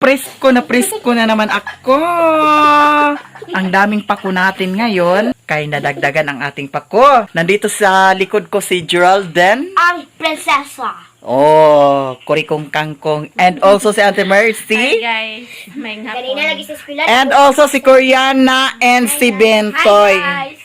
Presko na naman ako. Ang daming pako natin ngayon. Kaya nadagdagan ang ating pako. Nandito sa likod ko si Geraldine. Ang prinsesa. Oh, Kurikong Kangkong. And also si Ate Hi Mercy. guys, may hapon. Kanina lagi sa eskwela. And also si Koreana and si Bentoy. Hi guys.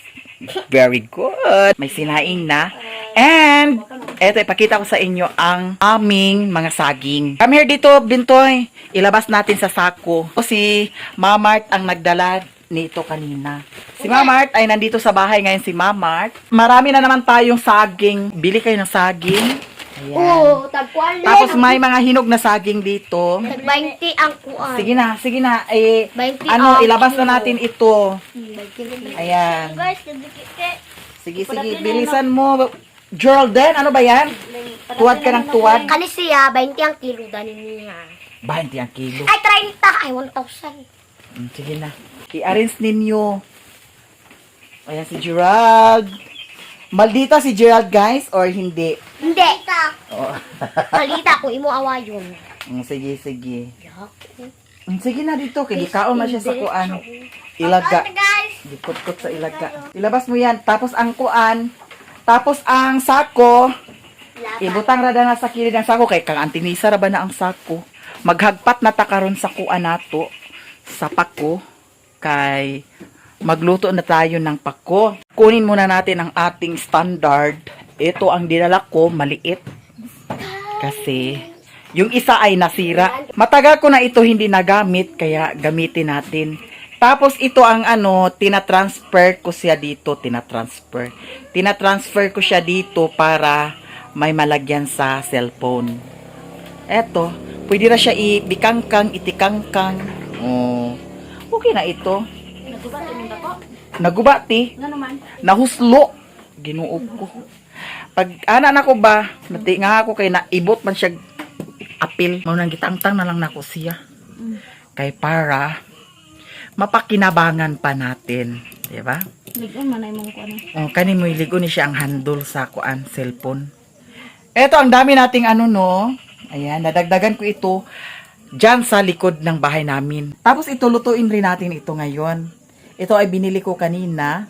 Very good. May sinaing na. And, eto, ipakita ko sa inyo ang aming mga saging. Come here dito, Bentoy. Ilabas natin sa sako. Si Mamart ang nagdala nito kanina. Si Mamart ay nandito sa bahay ngayon si Mamart. Marami na naman tayong saging. Bili kayo ng saging. Ayan. Oo, tagkuan. Tapos may mga hinog na saging dito. Tag 20 ang kuan. Sige na. Eh, 20 ano, ang ilabas na kilo. natin ito. 20. Ayan. Guys, kadikit. Sige, bilisan mo. Geraldine, ano ba yan? Tuwad ka ng tuwad? Kani siya 20 ang kilo danin niya. 20 ang kilo. Ay 30, ay 1,000. Sige na. I-arrange ninyo. Ayan si Gerald. Maldita si Gerald, guys, or hindi? Hindi. Oh. Malita ko imo awayon. Sige. Sige na dito. Kinikaon na siya sa kuan. Ilaga. Guys. Dikot-kot sa ilaga. Ilabas mo yan. Tapos ang kuan. Tapos ang sako. Ibutang rada na sa kilid ng sako. Kay kang antinisa ra ba na ang sako. Maghagpat na ta karon sa kuan nato. Sa pako. Kay magluto na tayo ng pako. Kunin muna natin ang ating standard. Ito ang dinala ko, maliit. Kasi, yung isa ay nasira. Matagal ko na ito hindi nagamit, kaya gamitin natin. Tapos ito ang tinatransfer ko siya dito. Tinatransfer ko siya dito para may malagyan sa cellphone. Eto, pwede na siya ibikangkang, itikangkang. Oh, okay na ito. Nagubati. Nahuslo. Ginuog ko. Pag anak ko ba, nati nga ako kay naibot man siya apil. Maunang gitangtang na lang nako siya. Kay para mapakinabangan pa natin. Diba? Ligon man ay mong kuan. Oh, kani mo iligo ni siya ang handle sa kuan, cellphone. Eto, ang dami nating no. Ayan, nadagdagan ko ito dyan sa likod ng bahay namin. Tapos ito, lutuin rin natin ito ngayon. Ito ay binili ko kanina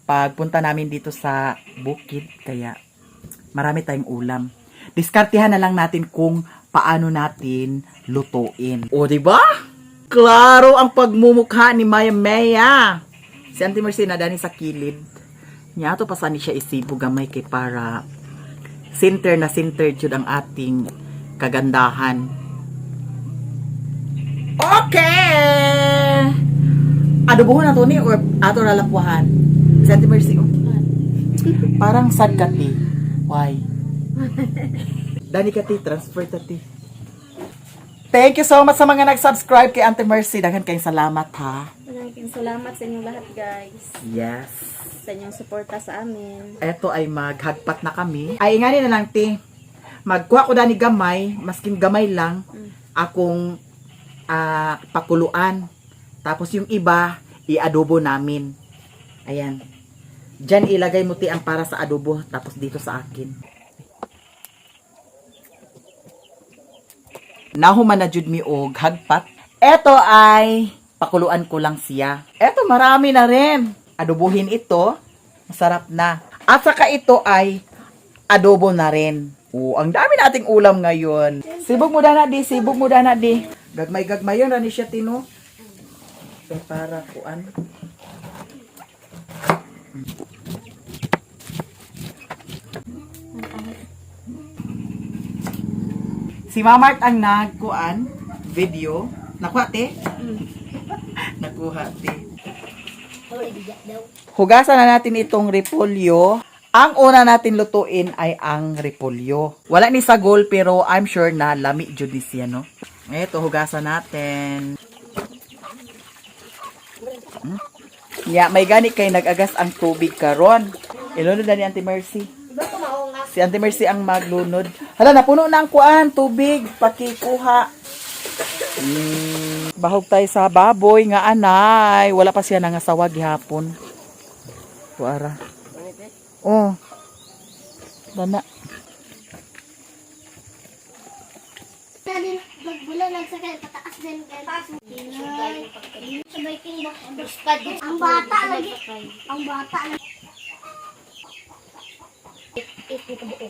pagpunta namin dito sa bukid. Kaya marami tayong ulam. Diskartihan na lang natin kung paano natin lutuin. O, diba? Klaro ang pagmumukha ni Maya Maya. Si Auntie Mercy na dani sa kilid. Nya to pasani siya isibo gamay kay para center na center jud ang ating kagandahan. Okay. Adobohon na to ni or ato ralapuhan. Si Auntie Mercy. Parang sad ka ti. Why? Dani ka ti transfer ta ti. Thank you so much sa mga nag-subscribe kay Auntie Mercy. Daghan kayong salamat ha. Maraming salamat sa inyong lahat guys. Yes. Sa inyong suporta sa amin. Eto ay maghagpat na kami. Ay ingani na lang ti. Magkuha ko dani gamay, maskin gamay lang akong pakuluan. Tapos yung iba i-adobo namin. Ayan. Diyan ilagay mo ti ang para sa adobo tapos dito sa akin. Nahuman na jud mi og hagpat. Eto ay pakuluan ko lang siya. Eto marami na rin. Adobohin ito. Masarap na. At saka ito ay adobo na rin. Ang dami nating ulam ngayon. Sibog mo dana di. Gagmay yun rani siya tino. Para kuan. Si Mamart ang nagkuan video. Nakuha te? Nakuha te. Hugasan na natin itong repolyo. Ang una natin lutuin ay ang repolyo. Wala ni sagol pero I'm sure na lami jud ni siya no. Ito hugasan natin. May gani kay nagagas ang tubig karon. Ilunod na ni Auntie Mercy. Si Auntie Mercy ang maglunod. Hala, napuno na ang kuan, tubig, pakikuha. Bahog tayo sa baboy nga anay. Wala pa siya nangasawa gihapon. Kuara. Oh. Dana. Magbula lang sa kanya, pataas din kaya. Sabay king ang bata lagi. Ang bata lagi. Ito ka buo.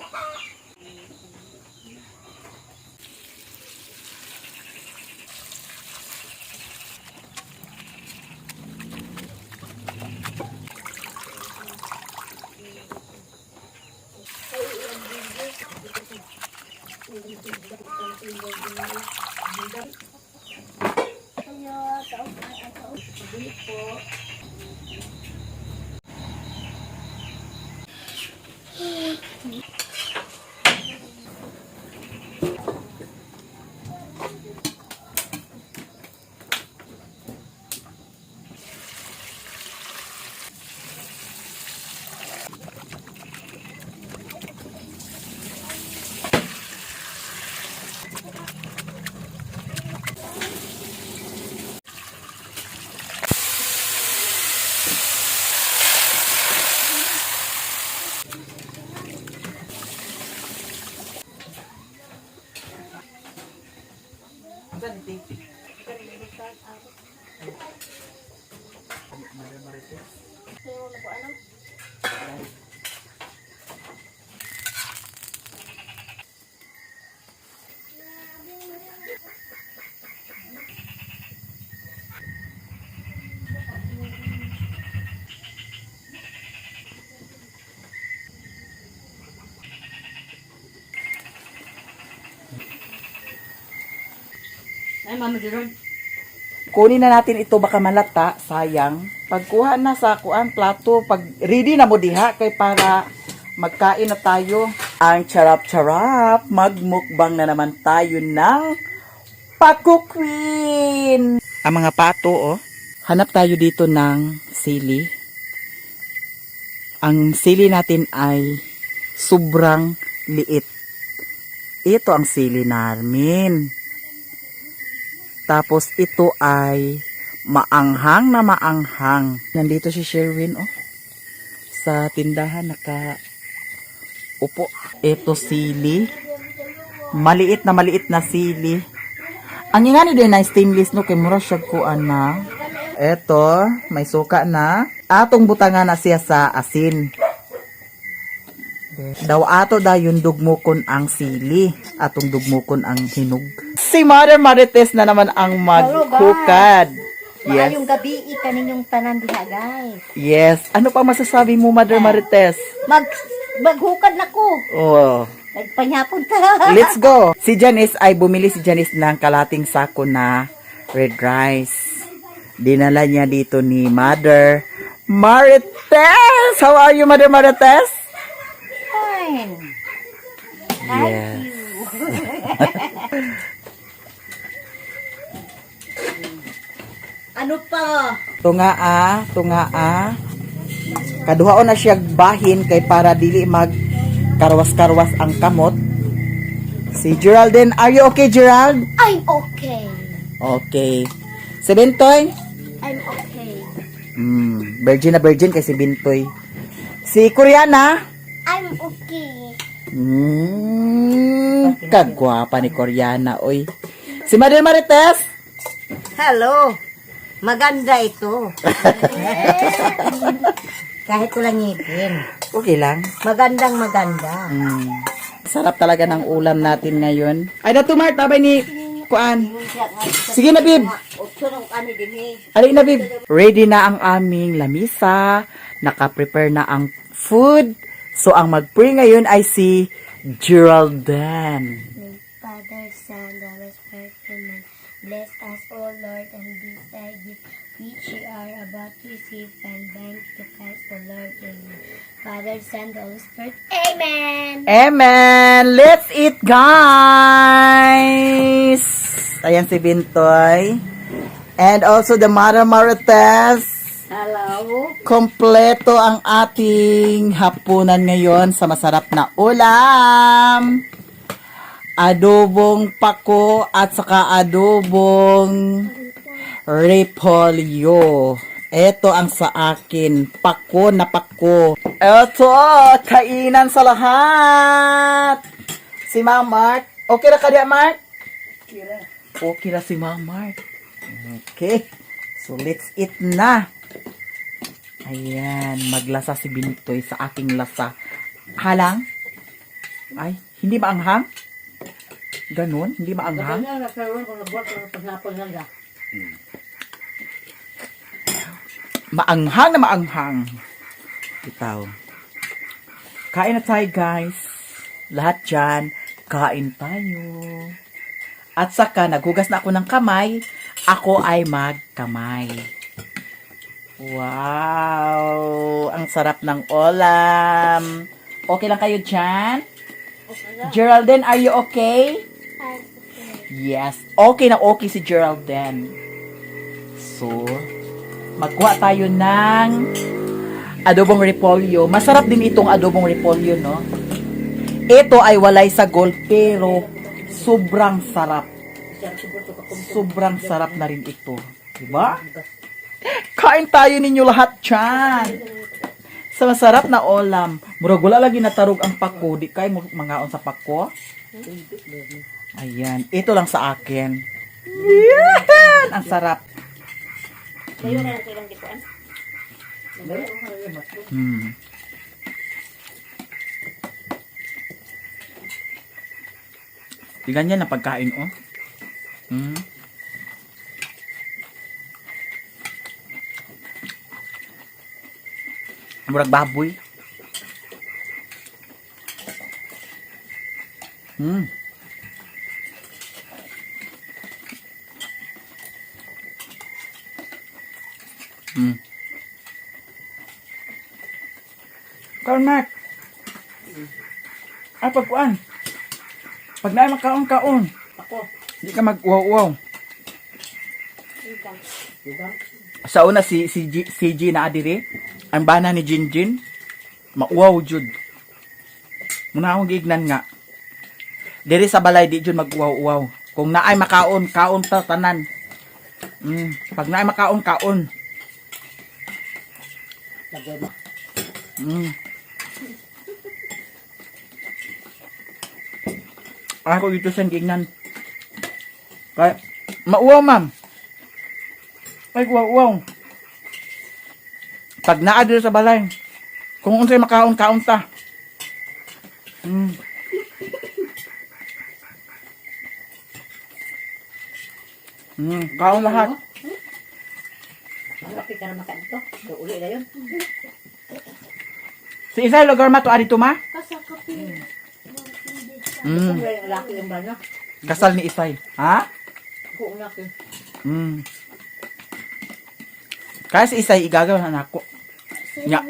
Ay, Mama Gerald. Kunin na natin ito, baka malata, sayang. Pagkuha na sa kuan plato, pag ready na mo diha kay para magkain na tayo. Ang charap-charap, magmukbang na naman tayo ng Paku Queen. Ang mga pato, oh. Hanap tayo dito ng sili. Ang sili natin ay sobrang liit. Ito ang sili namin. Tapos ito ay maanghang na maanghang. Nandito si Sherwin, oh. Sa tindahan upo. Ito sili. Maliit na sili. Ang ingani din na stainless no kay mura siya kuan na. Ito, may suka na. Atong butangan na siya sa asin. Daw ato dayon dugmukon ang sili. Atong dugmukon ang hinog. Si Mother Marites na naman ang maghukad. Yes. Maayong gabi kaninyong tanan diha, guys. Yes. Ano pa masasabi mo, Mother Marites? Maghukad na ko. Oh. Nagpanyapon ta. Let's go. Si Janice ay bumili ng kalating sako na red rice. Dinala niya dito ni Mother Marites. How are you, Mother Marites? Fine. Yes. Ano pa? Tunga Kaduhaon na siya bahin kay para dili mag karwas-karwas ang kamot. Si Geraldine, are you okay, Gerald? I'm okay. Okay. Si Bintoy? I'm okay. Virgin na virgin kay si Bintoy. Si Koreana? I'm okay. Kagwapa ni Koreana, oy. Si Mother Marites? Hello. Maganda ito. Kahit walang ngipin. Okay lang. Magandang maganda. Sarap talaga ng ulam natin ngayon. Ay, na tumart, tabay ni Kuan. Sige na, Bib. Alin na, Bib. Ready na ang aming lamisa. Naka-prepare na ang food. So, ang mag-pray ngayon ay si Geraldine. Father, Son, the Holy Spirit, Amen. Bless us, O Lord, and these thy gifts which we are about to receive and bind to Christ, O Lord, Amen. Father, Son, the Holy Spirit, Amen. Amen! Let's eat, guys! Ayan si Bintoy. And also the Mother Marites. Hello. Kompleto ang ating hapunan ngayon sa masarap na ulam. Adobong pako at saka adobong repolyo. Ito ang sa akin, pako na pako. Ito, kainan sa lahat. Si Ma'am Mark. Okay na ka diya, Mark? Okay na si Mama. Okay. So, let's eat na. Ayan. Maglasa si Bintoy sa aking lasa. Halang? Ay, hindi maanghang? Ganun? Hindi maanghang? Maanghang na maanghang. Itaw. Kain na tayo, guys. Lahat dyan, kain tayo. At saka, naghugas na ako ng kamay. Ako ay magkamay. Wow! Ang sarap ng ulam. Okay lang kayo dyan? Geraldine, are you okay? Yes. Okay na okay si Geraldine. So, magkuha tayo ng adobong repolyo. Masarap din itong adobong repolyo, no? Ito ay walay sagol, pero sobrang sarap. Sobrang sarap na rin ito. Diba? Kain tayo ninyo lahat dyan. Sa masarap na ulam. Murag wala lagi natarog ang pako. Di kayo mangaon sa pako. Ayan. Ito lang sa akin. Yan! Ang sarap. Hmm. Di ganyan na pagkain, oh. Hmm. Murag baboy. Hmm. Hmm. Kaon, Mark. Ay, pagkuan. Pag naay makaon-kaon. Ako. Hindi ka mag-wow-wow. Sa una, si G na adire. Ang bana ni Jinjin. Ma-wow, jud. Muna akong giignan nga. Diri sa balay, di jud mag-wow-wow. Kung naay makaon, kaon ta tanan. Pag naay makaon, kaon. Ako dito sa gignan. Kaya, mauwaw, ma'am. Ay, wow. Pag naa dito sa balay, kung unsay makaon, kaon ta. Kaon lahat. Malapit ka na maka dito. Uli na yun. Si Isay, lugar ma to adito, ma? Kung yung laki yung bana. Kasal ni Isay. Ha? Kung laki. Kaya si Isay, igagawa na ako. Nya.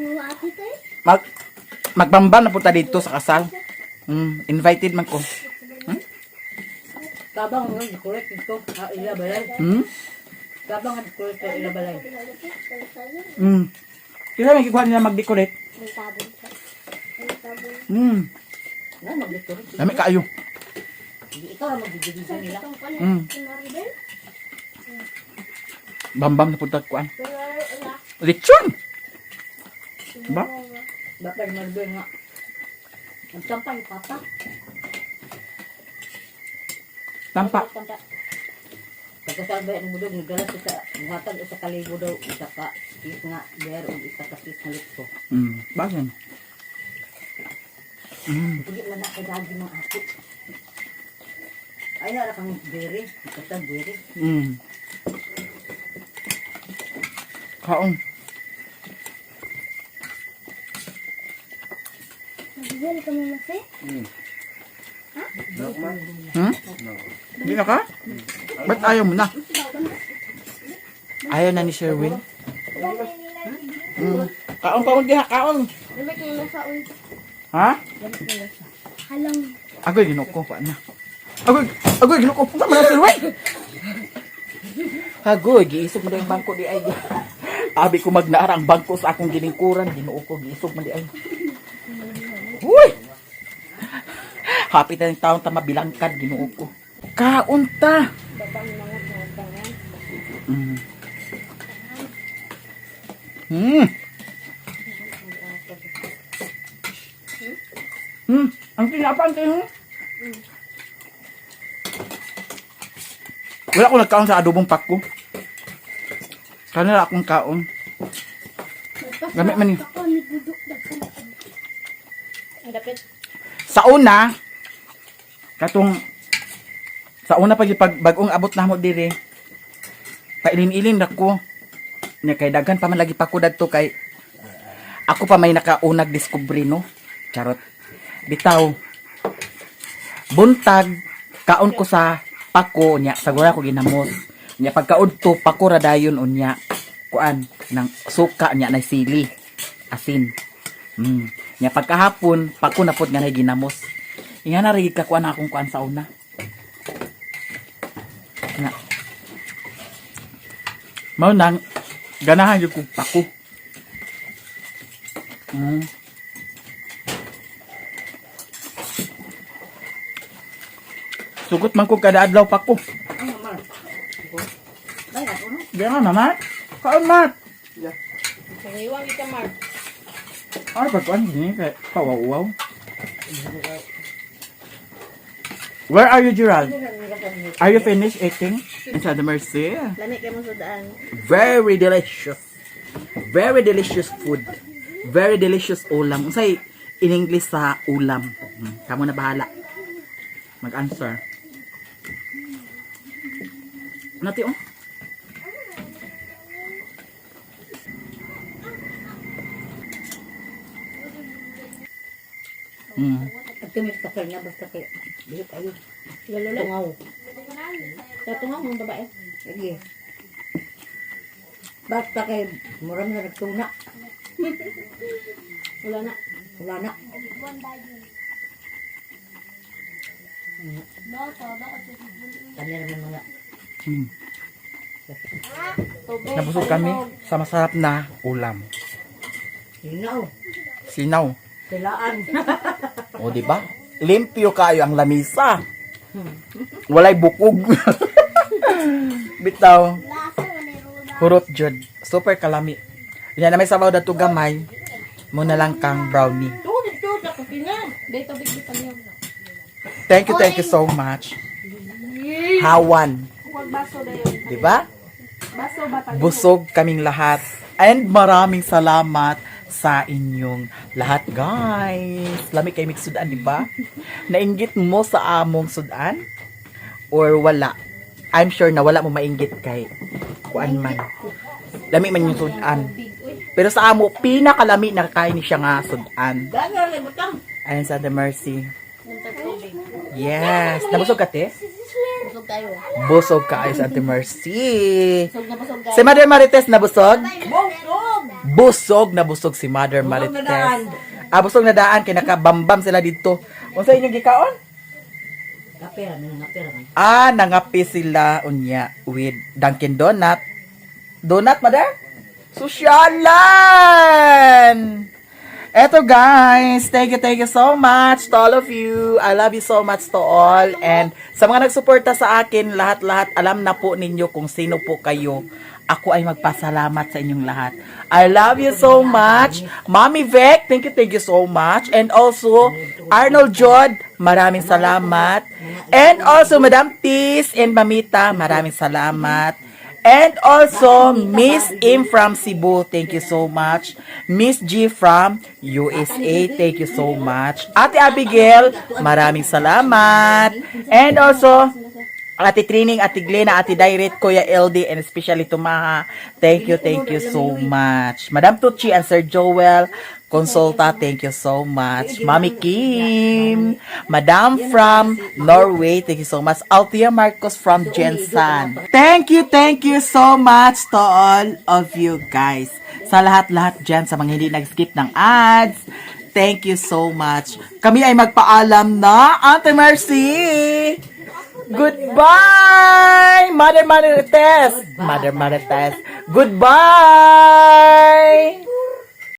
Magbamba na punta dito sa kasal. Invited man ko. Kabang mo, correct ito. Ila balay. Kabang nga correct ito, ila balay. Kaya may kikuha nila mag-decorate. Na, mag-decorate. Dami kaayo. Hindi ikaw ang mag-division nila. Bambang na punta kuan. Lechon! Diba? Bapak di Maribel nga. Nagsampa ni Papa. Tampa. Pagkasabay ang budog, nagdala sa ngatag sa kalibo daw, isa ka kis nga ber o isa ka kis na litso. Bakit? Hindi man na kadagi mga ako. Ay na kang beri, katag beri. Kaon. Bigyan ka mo kasi? Hindi na ka? Ba't ayaw mo na? Ayaw na ni Sherwin. Kaon diha, kaon. Lamit mo na sa ulo. Ha? Halang. Agoy, ginuko. Paan na? Agoy, ginuko. Punta mo na Sherwin. Agoy, giisog mo na yung bangko di ay. Abi ko magnaara ang bangko sa akong giningkuran. Ginuo ko, giisog mo di ay. Uy! Happy na yung taon ta mabilangkad, ginuo ko. Kaunta! Ang tinapang kayo. Wala akong nagkaon sa adobong pako. Kanila akong kaon. Gamit man ni. Sa una, pag bagong abot na mo dire, pailin-ilin ako. Nya kay daghan pa man lagi pa ko dadto kay ako pa may nakaunag discovery no. Charot. Bitaw. Buntag kaon ko sa pako nya sagura ko ginamos. Nya pagkaudto pako ra dayon unya. Kuan nang suka nya na sili. Asin. Nya pagkahapon pako na pod nga nay ginamos. Inga na rig ka kuan akong kuan sa una. Nya. Mao nang ganahan yung kong pako. Sugot man ko kada adlaw pako. Diyan na, Mat. Kaon, Mat. Iwang ika, Mark. Ay, pagkuan, hindi kay kawaw-waw. Where are you, Gerald? Are you finished eating? Inside the Mercy. Lami kayo mo sudaan. Very delicious. Very delicious food. Very delicious ulam. Unsay in English sa ulam? Kamo na bahala. Mag-answer. Nati oh. At tumit ka niya basta kayo. Dili kayo. Tungaw. Sa tungaw mong babae. Sige. Basta kayo, mura na nagtuna. Wala na. Wala na. Kanya naman mga. Nabusog kami sa masarap na ulam. Sinaw. Sinaw. Silaan. O, di ba? Limpyo kayo ang lamisa. Walay bukog. Bitaw. Hurot jud. Super kalami. Yan na may sabaw dato gamay. Muna lang kang brownie. Thank you so much. Hawan. Di ba? Busog kaming lahat. And maraming salamat sa inyong lahat, guys. Lami kay mix sudan, di ba? Nainggit mo sa among sudan? Or wala? I'm sure na wala mo mainggit kay kuan man. Lami man yung sudan. Pero sa amo, pinakalami na kain ni siya nga sudan. Ayan sa The Mercy. Yes. Nabusog ka, te? Busog tayo. Busog ka ay sa The Mercy. Busog na busog tayo. Si Mother Marites nabusog? Busog na busog si Mother Marites. Busog na daan kay nakabambam sila dito. Unsa inyong gikaon? Kapera, nangapera man. Nangapi sila unya with Dunkin Donut. Donut, Mother? Susyalan! Eto guys, thank you so much to all of you. I love you so much to all. And sa mga nagsuporta sa akin, lahat-lahat, alam na po ninyo kung sino po kayo. Ako ay magpasalamat sa inyong lahat. I love you so much. Mommy Vec, thank you so much. And also, Arnold Jod, maraming salamat. And also, Madam Tis and Mamita, maraming salamat. And also, Miss Im from Cebu, thank you so much. Miss G from USA, thank you so much. Ate Abigail, maraming salamat. And also, Ate Trining, Ate Glena, Ate Direct, Kuya LD, and especially Tumaha, thank you so much. Madam Tucci and Sir Joel Consulta, thank you so much. Mami Kim, Madam from Norway, thank you so much. Althea Marcos from Jensan. Thank you so much to all of you guys. Sa lahat-lahat dyan, sa mga hindi nag-skip ng ads, thank you so much. Kami ay magpaalam na, Ate Mercy! Goodbye! Mother Marites! Goodbye!